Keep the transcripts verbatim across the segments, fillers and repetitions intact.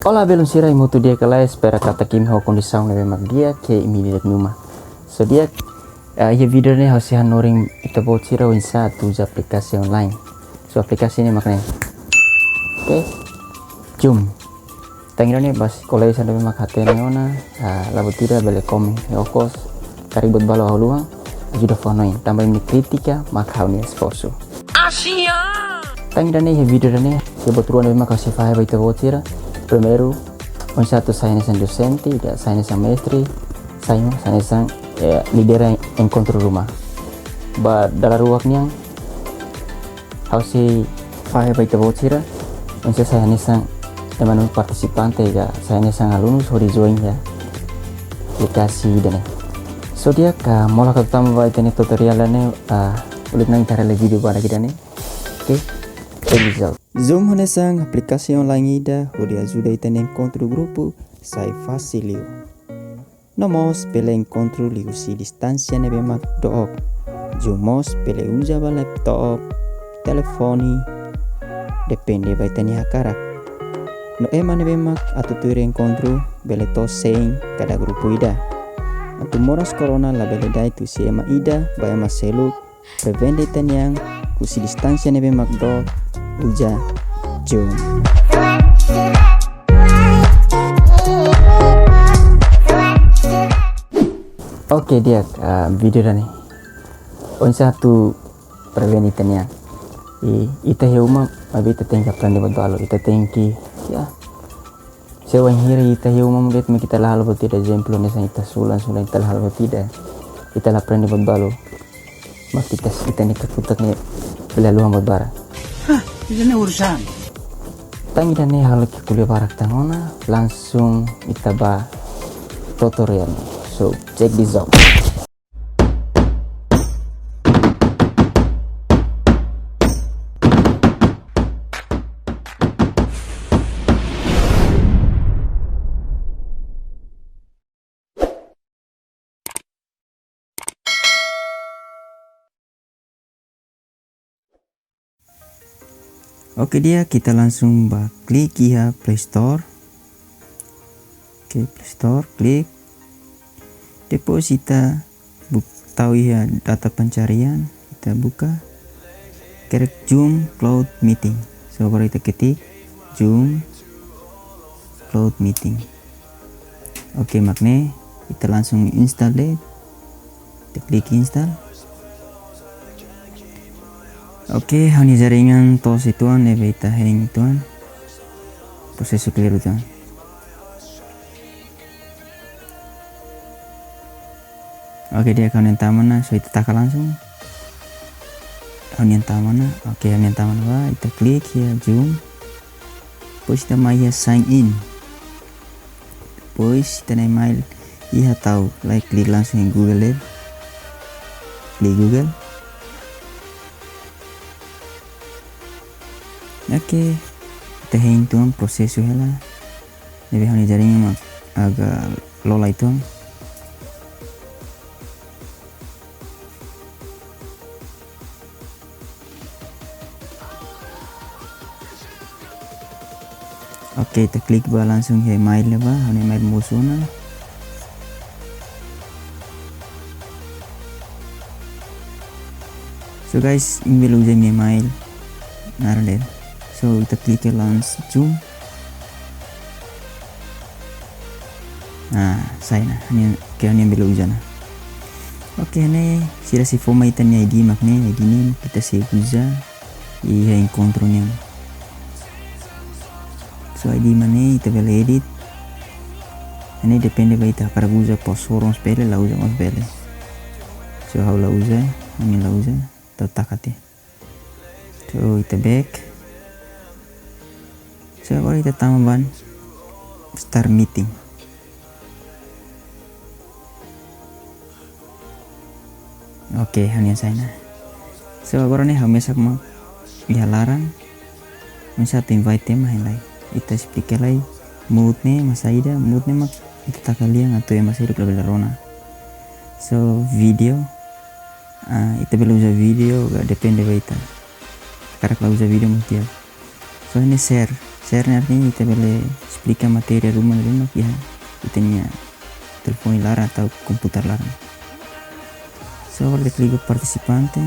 Olá, belun sira, imi hotu di'ak ka lae? Espera katak imi ho kondisaun ne'ebé mak di'ak, ke imi di'ak numa. So di'ak, eh, iha vídeo ne'e ha'u sei hanorin ita-boot sira oinsá atu uza aplikasi online. So aplikasi ne'e mak ne'e. Oke. Zoom. Tan ida-ne'e ba kolega sira ne'ebé mak hatene ona, ah, la buat ida bele komen iha okos, karik buat balu ha'u haluha, ajuda fó hanoin, tanba imi-nia krítika mak ha'u-nia esforsu. Asia! Tan ida-ne'e iha vídeo ida-ne'e, iha buat rua ne'ebé mak ha'u sei fahe ba ita-boot sira. Primeiru, oinsá atu sai hanesan dosente, ida sai hanesan mestre, sai, sai hanesan, eh, lidera enkontru ruma. Ba dala rua nian, ha'u sei fahe ba ita-boot sira oinsá sai hanesan ema nia partisipante ka sai hanesan alunus hodi join iha aplikasi ida-ne'e. So di'ak, molok atu tama ba ita-nia tutorial ida-ne'e, ah, uluk nang ita haree vídeo badak ida-ne'e. Oke, check this out. Zoom hanesan aplikasi online ida hodi ajuda ita-nia enkontru grupu sai fasil liu. No mós bele enkontru liuhusi distánsia ne'ebé mak dook. Zoom mós bele uza ba laptop, telefone, depende ba ita-nia hakarak. No ema ne'ebé mak atu tuir enkontru bele to'o sein kada grupu ida. Atu moras corona labele da'et husi ema ida ba ema seluk, prevene ita-nian husi distánsia ne'ebé mak dook, uza Zoom. Oke, di'ak, ah, vídeo ida-ne'e. Oinsá atu prevene ita-nian. I, ita iha uma, maibé ita tenke aprende buat balu. Ita tenke, ya, se wainhira ita iha uma de'it mak ita la halo buat ida, ezemplu hanesan ita sulan, sulan ita la halo buat ida, ita la aprende buat balu, mak ita, ita-nia kakutak ne'e bele haluha buat barak. Hah, ida-ne'e urusan. Tan ida-ne'e ha'u la'ós ko'alia barak tan ona, langsung ita ba tutorial. So, check this out. Oke, di'ak, ita langsung ba klik iha Play Store. Oke, Play Store, klik. Depois ita buk-, tau iha data pencarian, ita buka. Kerek Zoom Cloud Meeting. So, agora ita ketik Zoom Cloud Meeting. Oke, mak ne'e, ita langsung install de'it. Ita klik install. Oke, ha'u-nia jaringan toos uitoan, ne'ebé ita hein uitoan. Prosesu keliru uitoan. Oke, di'ak, ha'u-nian tama ona, so ita taka langsung. Ha'u-nian tama ona, oke, ha'u-nian tama ona ba, ita klik iha Zoom. Depois ita mai iha sign in. Depois ita-nia email iha tau, lai klik langsung iha Google de'it. Klik Google. Oke, ita hein uitoan, prosesu hela. Ne'ebé ha'u-nia jaringan mak agak lola uitoan. Oke, ita klik ba langsung iha email ne'ebá, ha'u-nia email mosu ona. So guys, imi bele uza imi-nia email naran de'it. So ita klik iha launch Zoom. Nah, sai ona, ha'u-nia, oke, ha'u-nia bele uza ona. Oke, ne'e sira sei fó mai ita-nia I D mak ne'e, I D ne'e ita sei uza iha enkontru nian. So I D mak ne'e ita bele edit. Ne'e depende ba ita, hakarak uza post forum mós bele, la uza mós bele. So ha'u la uza, ha'u-nia la uza, ita taka tiha. So ita back. So agora ita tama ba start meeting. Oke, ha'u-nian sai ona. So agora ne'e ha'u mesak mak iha laran. Oinsá atu invite ema hein lai. Ita esplika lai. Mute ne'e mak saida, mute ne'e mak ita taka lian atu ema seluk labele rona. So video, ah, ita bele uza video, ka depende ba ita. Hakarak la uza video mós di'ak. So ne'e share, Share ne'e artinya ita bele esplika matéria ruma ne'ebé mak iha ita-nia telefone laran atau komputadór laran. So, agora ita klik partisipante,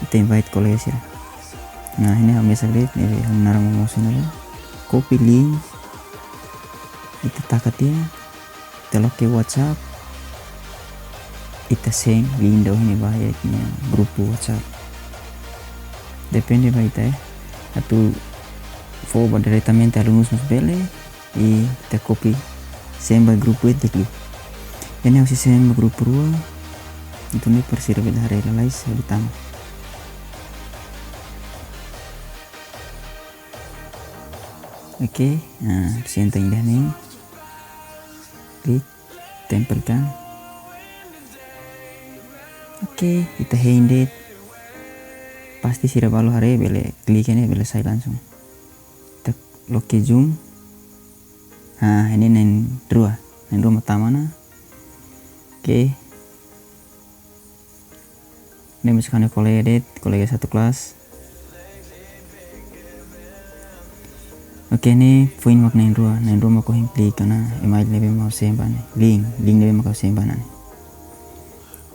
ita invite kolega sira. Nah, ne'e ha'u mesak de'it, ne'ebé ha'u naran mak mosu ne'e. Copy link, ita taka tiha, ita loke WhatsApp, ita send link ida ne'e ba iha ita-nia grupu WhatsApp. Depende ba ita, eh. Atu fó ba diretamente alunus mós bele, i ita copy send ba grupu ida de'it. Ne'e ha'u sei send ba grupu rua, entaun ne'e para sira bele haree lalais, ha'u tama. Oke, nah, send ida ne'e. Klik, tempelkan. Oke, ita hein de'it. Pasti sira balu haree, bele klik ne'e, bele sai langsung. Ita loke zoom. Ha, ne'e na'in rua. Na'in rua mak tama ona. Oke. Ne'e mós ha'u-nia kolega de'it, kolega satu kelas. Oke, ne'e foin mak na'in rua, na'in rua mak ohin klik ona email ne'ebé mak ha'u send ba ne'e, link, link ne'ebé mak ha'u send ba ne'e.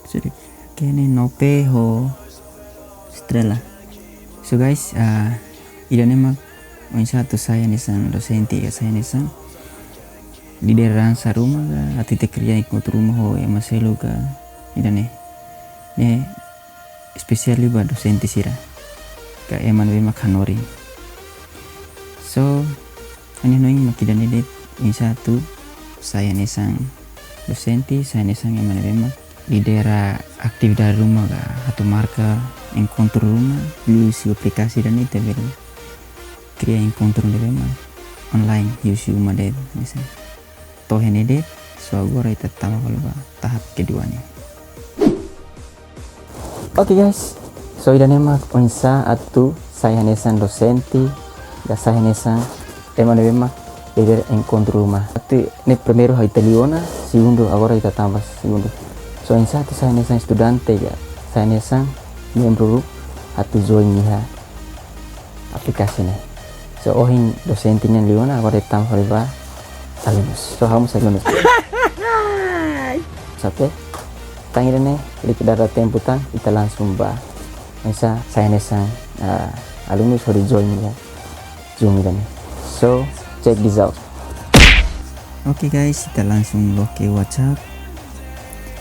Sorry. Oke, ne'e Nope ho Estrela. So guys, ah, ida-ne'e mak oinsá atu sai hanesan dosente ka sai hanesan lideransa ruma ka, atu ita kria enkontru ruma ho ema seluk ka, ida-ne'e. Ne'e espesiál liu ba dosente sira ka ema ne'ebé mak hanorin. So, ha'u-nia hanoin mak ida-ne'e de'it, oinsá atu sai hanesan dosente, sai hanesan ema ne'ebé mak lidera atividade ruma ka atu marka enkontru ruma, liuhusi aplikasi ida-ne'e ita bele kria enkontru ne'ebé mak online, liuhusi uma de'it, hanesan. To'o iha ne'e de'it, so agora ita tama fali ba tahap kedua nian. Oke guys, so ida-ne'e mak oinsá atu sai hanesan dosente, ka sai hanesan ema ne'ebé mak lidera enkontru ruma. Atu ne'e primeiru ha'u ita liu ona, segundu agora ita tama segundu. So oinsá atu sai hanesan estudante ka sai hanesan membru atu join iha aplikasi ne'e. So ohin dosente nian liu ona, agora ita tama fali ba alunus. So ha'u mós alunus. Sabe? Tan ida-ne'e, klik dada tempu tan, ita langsung ba. Oinsá sai hanesan, ah, alunus hodi join iha Zoom ida-ne'e. So, check this out. Oke guys, ita langsung loke WhatsApp.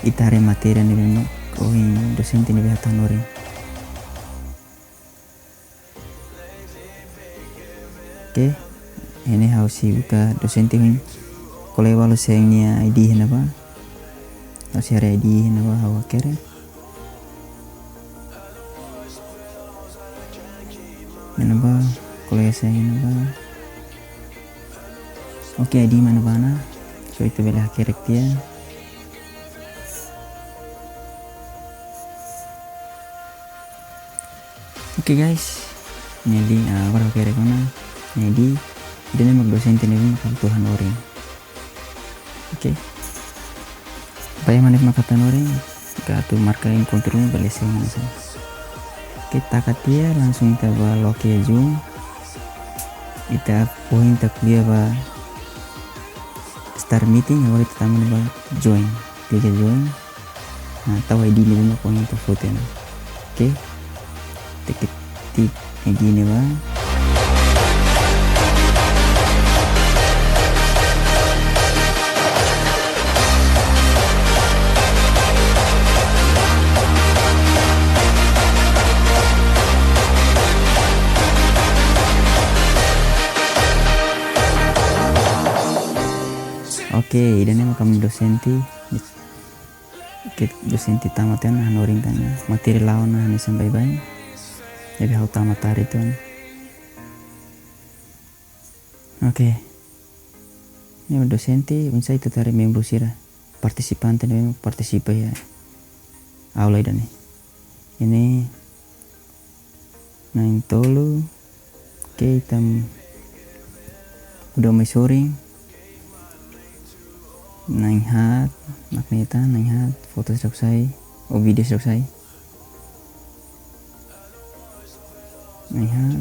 Ita haree matéria ne'ebé mak ohin dosente ne'ebé hato'o hanorin. Oke, ne'e ha'u sei buka dosente ohin. Kolega balu sira-nia I D iha ne'ebá. Ha'u sei haree I D iha ne'ebá, ha'u hakerek. Iha ne'ebá, kolega sira iha ne'ebá. Oke, I D mak iha ne'ebá ona. So ita bele hakerek tiha. Oke guys, ne'e I D, ah, agora hakerek ona ne'e I D, ida-ne'e mak dosente ne'ebé mak hato'o hanorin. Oke. Ba ema ne'ebé mak hato'o hanorin, ka atu marka enkontru bele send hanesan. Oke, taka tiha langsung ita ba loke Zoom. Ita ohin ita ko'alia ba start meeting, agora ita tama ba join. Klik join. Nah, tau I D ne'ebé mak ohin ita foti ona. Oke. Ita ketik I D ne'ebá. Oke, ida-ne'e mak ami-nia dosente. Oke, dosente tama tiha ona, hanorin tiha ona. Matéria la'o ona hanesan baibain. Jadi ha'u tama tarde tiha ona. Oke. Ne'e dosente, oinsá ita haree membru sira, partisipante ne'ebé mak partisipa iha aula ida-ne'e. Ne'e na'in tolu. Oke, ita muda mai sorin. Na'in haat, mak ne'e ita, na'in haat, foto sira mak sai, ou vídeo sira mak sai. Na'in haat.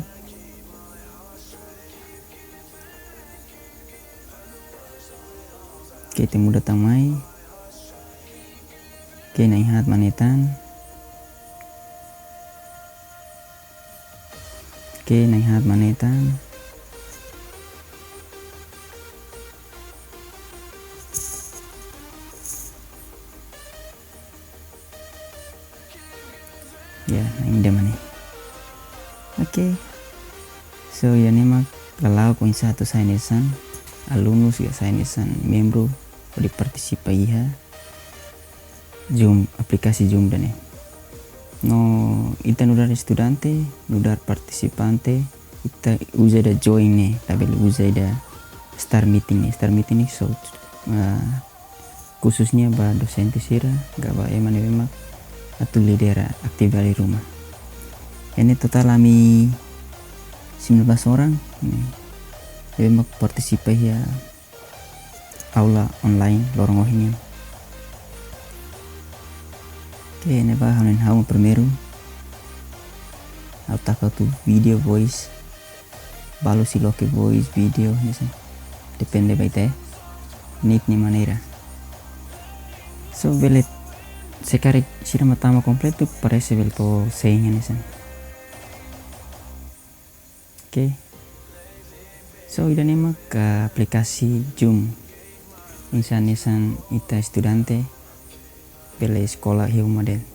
Oke, ita muda tan mai. Oke, na'in-haat manán tan. Oke, na'in-haat manán tan. Ya, na'in-ida manán. Oke. So, ida-ne'e mak lala'ok oinsá atu sai hanesan alunus ka sai hanesan membru hodi partisipa iha Zoom, aplikasi Zoom ida-ne'e. No, ita nu'udar estudante, nu'udar partisipante, ita uza ida join ne'e, labele uza ida start meeting ne'e. Start meeting ne'e so, ah, khususnya ba dosente sira, ka ba ema ne'ebé mak atu lidera atividade ruma. Iha ne'e totál ami sembilan belas orang, ne'e, ne'ebé mak partisipa iha aula online loron ohin nian. Oke, ne'ebá ha'u-nia ha'u primeiru. Ha'u taka hotu vídeo, voice. Balu sei loke voice, vídeo, hanesan. Depende ba ita, eh. Ne'e nia maneira. So, bele se karik sira mak tama kompletu, parese bele to'o sein hanesan. Oke. So, ida-ne'e mak aplikasi Zoom. Oinsá hanesan ita estudante bele eskola iha uma de'it.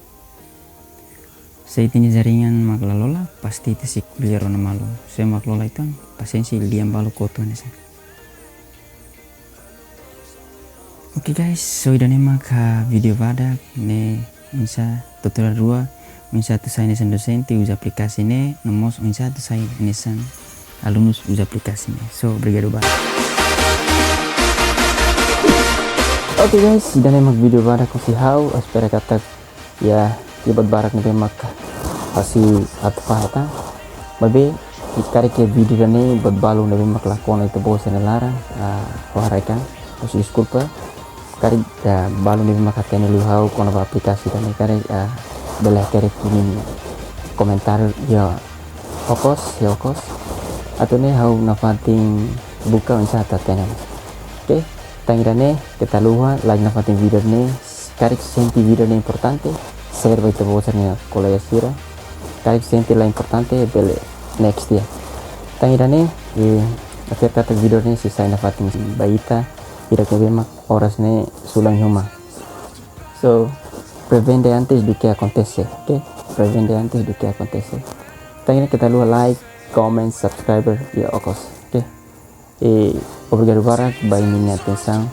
Se ita-nia jaringan mak la lola, pasti ita sei ko'alia rona malu. Se mak lola ituan, pasiénsia lian balu kotu hanesan. Oke guys, so ida-ne'e mak, ah, vídeo badak ne'e, oinsá tutoriál rua, oinsá atu sai hanesan dosente uza aplikasi ne'e, no mós oinsá atu sai hanesan alunus uza aplikasi ne'e. So, obrigadu barak. Oke guys, ida-ne'e mak vídeo badak husi ha'u, espera katak iha buat barak ne'ebé mak ha'u sei atu fahe tan. Maibé, karik iha vídeo ida-ne'e buat balu ne'ebé mak la kona ita-boot sira-nia laran, ah, ha'u haree katak, husu deskulpa. Karik, ah, balu ne'ebé mak hatene liu ha'u kona-ba aplikasi ida-ne'e karik, ah, bele hakerek imi-nia komentáriu iha okos, iha okos. Atu nune'e ha'u nafatin buka oinsá atu hatene. Oke, tan ida-ne'e, keta haluha like nafatin vídeo ne'e, karik sente vídeo ne'e importante, share ba ita-boot sira-nia kolega sira. Karik sente la importante, bele next ya. Tan ida-ne'e, eh, espera katak vídeo ne'e sei sai nafatin ba ita, ida ke bema oras ne'e sulan iha uma. So, prevene antes do que acontece, oke? Prevene antes do que acontece. Tan ida-ne'e keta haluha like, comment, subscribe, iha okos, oke? E obrigadu barak ba imi-nia atensaun.